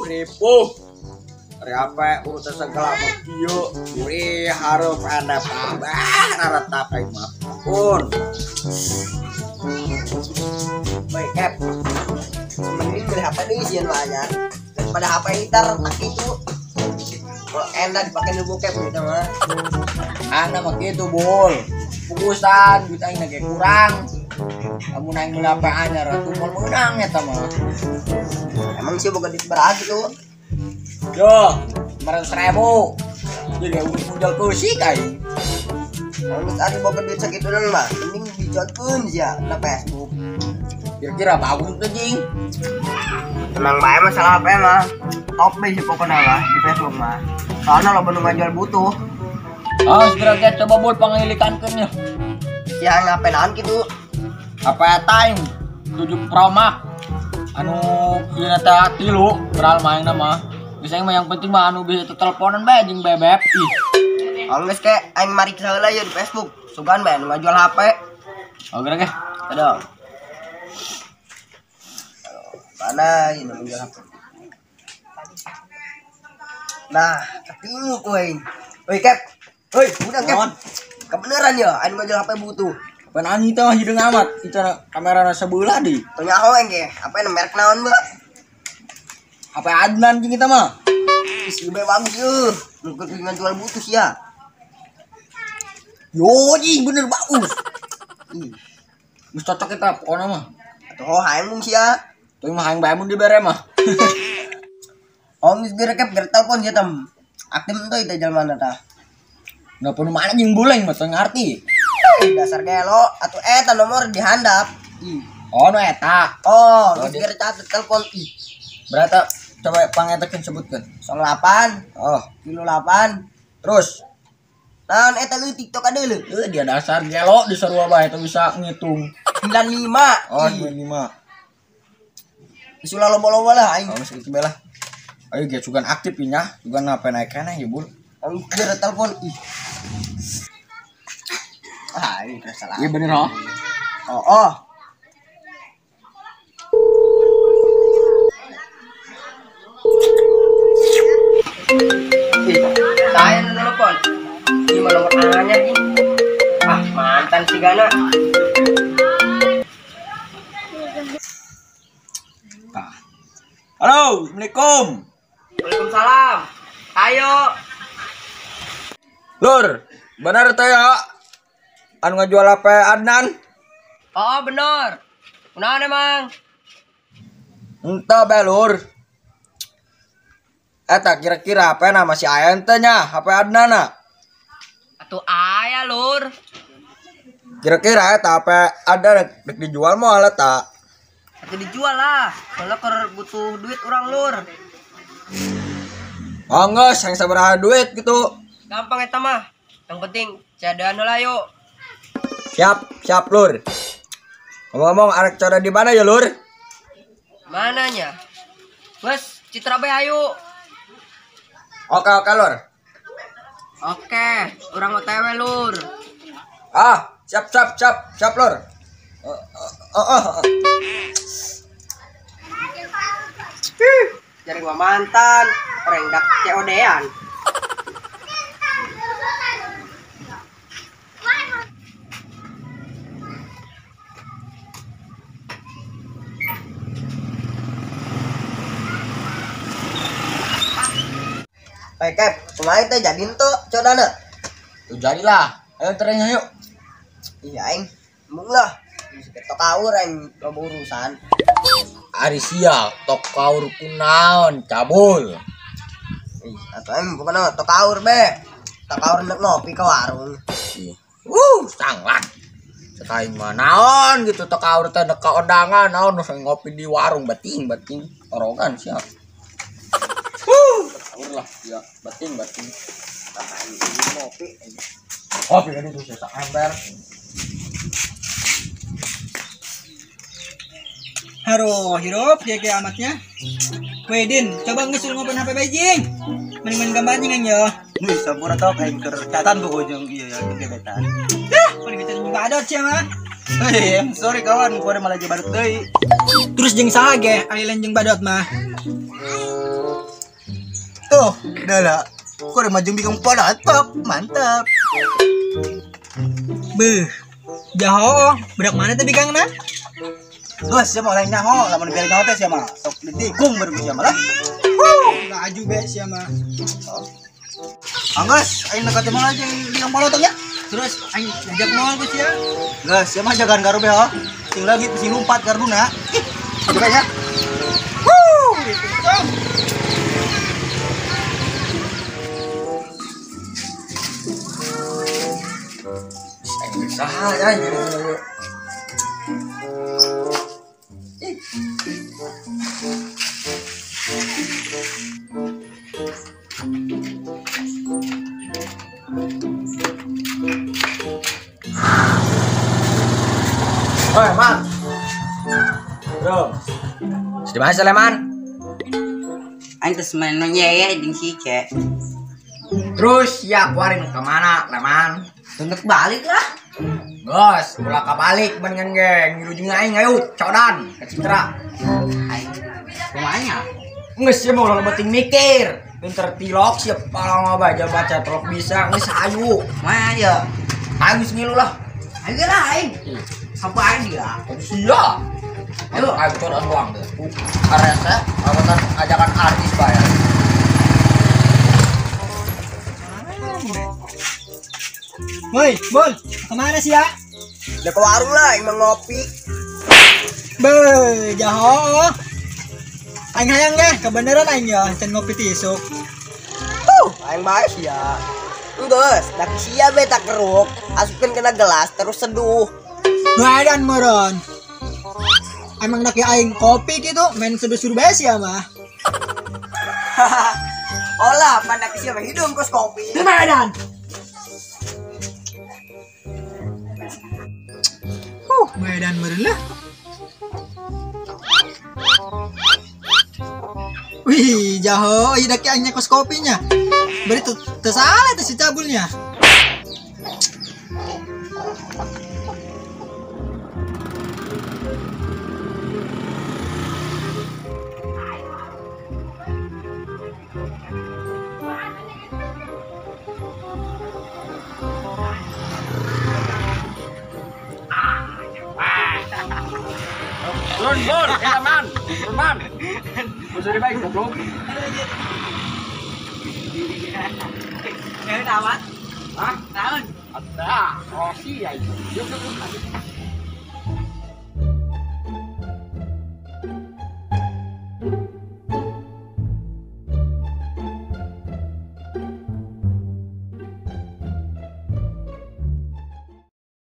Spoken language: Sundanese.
Ripuh. Ari HP urusan segala kieu, gurih hareup endep kabeh raretap aing mah. Pun. Baik, Kep. Mending beli HP deui sieun mah anyar. Daripada HP ntar tak kitu. Kalau enak dipakai nu bokep gitu mah. Ana mah kitu, Bul. Pugusan duit aing ge kurang. Lamun aing meuli HP anyar atuh moal meunang eta mah. Emang sih boga duit berapa gitu? Yo, 500.000. Jadi urus modal keusik aing. Kalau ari boga duit sakitu mah, mending dijualkeun sia na Facebook. Kira-kira bagus tuh jing. Tenang bae masalah HP mah. Top deh sih pokoknya mah di Facebook mah. Soalnya lo nu ngajual butuh. Oh, segera coba bol pangilikankeun nya. Sia ngapain naon kitu? HP time 7 Pro Max. Anu ieu teh tilu beral mah aing mah. Geus aing mah yang penting mah anu bisa teleponan bae jeung bebeb. Ih. Oh geus ke aing mariksa heula ieu di Facebook. Sugan bae anu ngajual HP. Oh geura ge. Aduh. Mana ini ngajual HP? Nah, ketemu ku aing. Woi, Kep. Woi, udah Kep. Kebeneran ya anu ngajual HP butuh. Pan itu mah hideung amat. Itu kamera sebelah di. Tanya aing ge, HP nu merek naon, Mbak? HP Adnan jeung kita mah. Ih, bae bagus eueuh. Nu keur ngajual butuh sia. Yo, jing bener bagus. Ih, geus cocok eta pokona mah. Atuh hayang mung sia. Tuh mah hayang bae mun dibere mah. Oh, geus geura Kep, geura telepon sia tem. Aktif henteu itu jalmana tah. Nah, penuh mana jeung boleng mah teu ngarti. Dasar gelo atuh eta nomor dihandap. Ih. Oh, nu eta. Oh, geus geura catet telepon. Ih. Berarti coba pangetakeun sebutkeun. 08. Oh, 38. Terus naon eta leutik tok adeuleu. Dia dasar gelo di sarua bae teu bisa ngitung. 95. Oh, 95. Geus ulah loba-loba lah aing. Oh, geus kitu bae lah. Ayo ge sugan aktif nya, sugan HP naik keneh ya, Bul. Aing geura telepon. Ih. Ah, ini salah. Iya bener oh. Oh, oh. Ih, saya telepon. Ini mah nomor anyar ini. Ah, mantan si Gana. Nah. Halo, Assalamualaikum. Waalaikumsalam. Ayo. Lur, benar teh ya? Anu ngajual HP Adnan? Oh, bener. Kunaon emang? Entah bae, Lur. Eta kira-kira HP na masih aya henteu nya, HP Adnan na? Atuh aya, Lur. Kira-kira eta HP Adnan rek dijual moal eta? Atuh dijual lah. Soalnya keur butuh duit urang, Lur. Oh, geus, yang sabaraha duit gitu. Gampang eta mah. Yang penting cadan heula yuk. Siap, siap Lur. Ngomong-ngomong arek cara di mana ya, Lur? Mananya? Geus, Citra bae ayo. Oke, oke, Lur. Oke, urang OTW, Lur. Ah, siap, siap, siap, siap, Lur. Jari gua mantan, rengdak COD-an. Baik, Kep, kemarin teh jadiin tuh codana. Tuh jadilah. Ayo terengnya yuk. Iya aing, mung lah. Tok kaur aing loba urusan. Ari sia, tok kaur kunaon, cabul. Ih, atuh aing bukan tok kaur be. Tok kaur nek ngopi ke warung. Ih. Sanglat. Cek aing mah naon gitu tok kaur teh nek ka ondangan naon nu ngopi di warung bating-bating orogan sia. Kaur lah ya, bating-bating. Ngopi. Ngopi kan itu sak ember. Haro, hirup ya kayak amatnya. Wedin, coba ngesul ngopen HP Beijing. Mending main gambar kan yo. Nih, sampura tau kayak kercatan buku jeung ieu ya gebetan. Dah, paling gebetan juga ada sih mah. Hei, sorry kawan, gua malah jadi badut deui. Terus jeung saha ge, ari lain jeung badut mah. Tuh, dah lah. Kau udah maju bikang polotok, mantap. Beuh. Jaho, budak mana teh bikangna? Geus sia mah lain nyaho, lamun biar nyaho teh sia mah sok ditikung baru sia mah lah. Laju be sia mah. Anggeus, aing dekat mah aja bikang polotok nya. Terus aing ajak moal ku sia. Geus, sia mah jagaan gardu be ho. Sing lagi sing lumpat garduna. Ih, juga ya. Saha ya gitu. Oi, Man. Bro. Di mana Sleman? Aing geus main nyeye jeung si Ice. Terus ya keluarin ke mana, Leman? Tuntut balik lah. Bos, ulah kabalik mendingan geng ngilu jeung aing ayo codan ke Citra. Aing kumanya? Geus sia mah ulah penting mikir. Pinter tilok sia palang baca baca telok bisa geus ayu. Mana ya? Aing geus ngilu lah. Aing lah aing. Sampai aing dia. Sia. Ayo aing codan doang deh. Arese awatan ajakan artis bae. Woi, Bol, kemana sih ya? Udah ke warung lah, emang ngopi. Be, jaho. Aing hayang deh, kebenaran aing ya, can ngopi tisuk. Aing bae sih ya. Enggeus, dak sia be tak keruk, asupkeun kena gelas terus seduh. Badan moron. Emang dak aing kopi gitu, main seduh-seduh bae sia mah. Olah, pandak sia mah hidung kos kopi. Badan. Medan meureun lah. Wih, jaho, ieu daki aing kos kopinya. Beri tuh teu salah teh si cabulnya. Turun, turun, teman, teman. Bisa dibaik, goblok. Eh, tawat. Hah? Tahun. Ada, Rossi ya itu. Yuk, yuk, yuk.